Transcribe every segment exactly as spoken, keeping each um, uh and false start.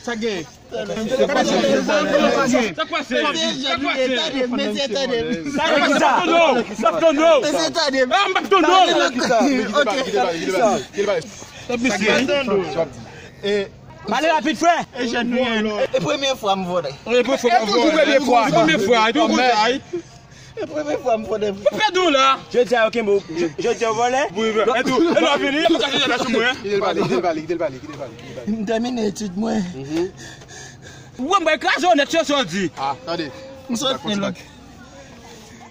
Sa gen. Sa k pase? Sa k pase? Sa k pase? Mesye, tande m. Sa k pase? Sa k pase? Mesye, tande m. Ah, m p ap tande w. Ok. Pale rapid, frè. E premye fwa m vòlè. E premye fwa. E premye fwa. E tou konsa. E premye fwa m fè de. Ou pèdi w la. Jodi a, yo kenbe w. Jodi a, w vòlè. Wi, wi. E tou, e lè w vini, yo kache jada sou mwen. Kite l pale, kite l pale, kite l pale, kite l pale, kite l pale. M tèmine etid mwen. Ou wè m bay kraze w nèt, se sa w di. Ah, tande. M sou etnolog.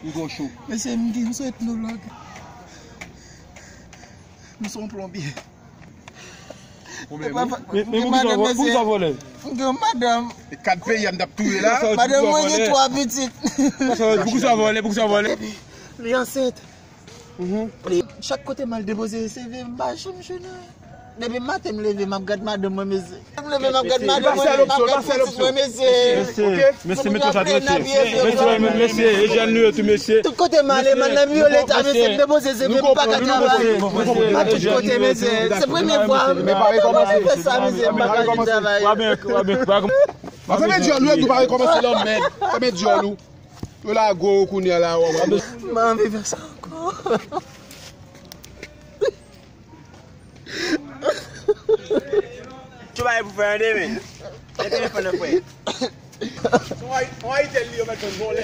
M gon cho. Mesye, m di, m sou etnolog. M sou yon plonbye. Men, men poukisa w vòlè? M gen yon madanm. E kat peyi a m t ap touye la. Madanm mwen gen twa pitit. Poukisa w vòlè? Poukisa w vòlè? Li ansent. Chak kote m al depoze seve, m pa janm jwenn anyen. Depi maten m leve, m ap gad madanm mwen, mesye. M leve, m ap gad madanm mwen, m ap gad pitit mwen, mesye. Mesye, mesye, mete w sa tou, mesye. Mesye, mesye, e jèn nou yo tou, mesye. Tout kote m ale, madanm yo leta, mesye, m depoze seve, m pa ka travay. M pa tout kote, mesye. Se premye fwa m fè sa, mesye, m pa ka jwenn travay. Fèmen dyòl ou, epi w pa rekòmanse lanmèd. Fèmen dyòl ou. Yo lage w kounye a la, w ap. M pa anvi fè sa ankò. Tchou bagay pou fè an demen. Gen telefòn nan frè. On Ayisyen li yo mèt konn vòlè.